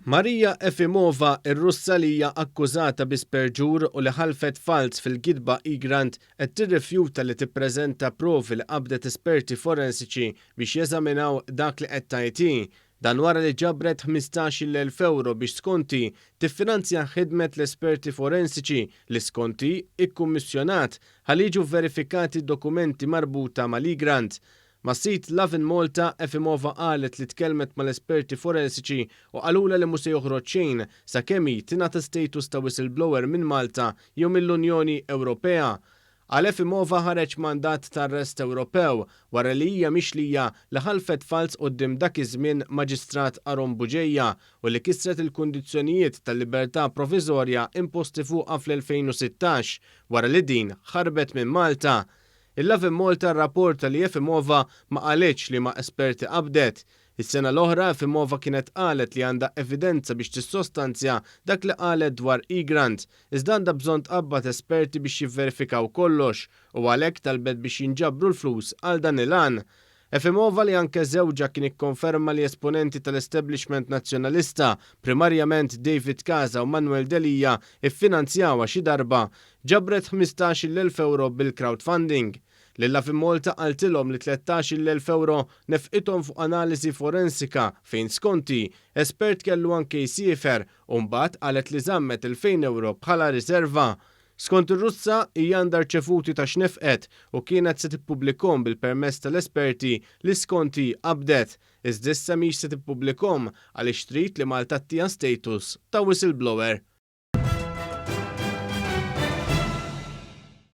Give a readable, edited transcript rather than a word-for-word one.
Maria Efimova, ir-Russa li hija akkużata bi sperġur u li ħalfet falz fil-gidba Egrant, qed tirrifjuta li tippreżenta provi li qabdet esperti forensiċi biex jeżaminaw dak li qed tgħid hi. Dan wara li ġabret 15,000 ewro biex skont hi tiffinanzja ħidmet l-esperti forensiċi li skont hi ikkummissjonat ħalli jiġu verifikati dokumenti marbuta mal-Egrant. Mas-sit Lovin Malta, Efimova qalet li tkellmet mal-esperti forensiċi u qalulha li mhu se joħroġ xejn sakemm hi tingħata status ta' whistleblower minn Malta jew mill-Unjoni Ewropea. Għal Efimova ħareġ mandat ta' arrest Ewropew wara li hija mixlija li ħalfet falz quddiem dak iż-żmien Maġistrat Aaron Bugeja u li kisret il-kundizzjonijiet tal-libertà proviżorja imposti fuqha fl-2016 wara li din ħarbet minn Malta. Il-Lovin Malta rrapporta li Efimova ma qalitx liema esperti qabdet. Is-sena l-oħra Efimova kienet qalet li għandha evidenza biex tissostanzja dak li qalet dwar Egrant, iżda għandha bżonn tqabbad esperti biex jivverifikaw kollox u għalhekk talbet biex jinġabru l-flus għal dan il-għan. Efimova li anke żewġha kien ikkonferma li esponenti tal-establishment nazzjonalista, primarjament David Casa u Manuel Delia, iffinanzjawha xi darba, ġabret 15,000 ewro bil-crowdfunding. Lil Lovin Malta qaltilhom li 13,000 ewro nefqithom fuq analiżi forensika fejn skont hi, espert kellu anke jsiefer u mbagħad qalet li żammet 2,000 ewro bħala riserva. Skont ir-Russa, hija għandha rċevuti ta' x'nefqet u kienet se tippubblikhom bil-permess tal-esperti li skont hi qabdet. Iżda issa mhix se tippubblikhom għaliex trid li Malta ttiha status ta' whistleblower.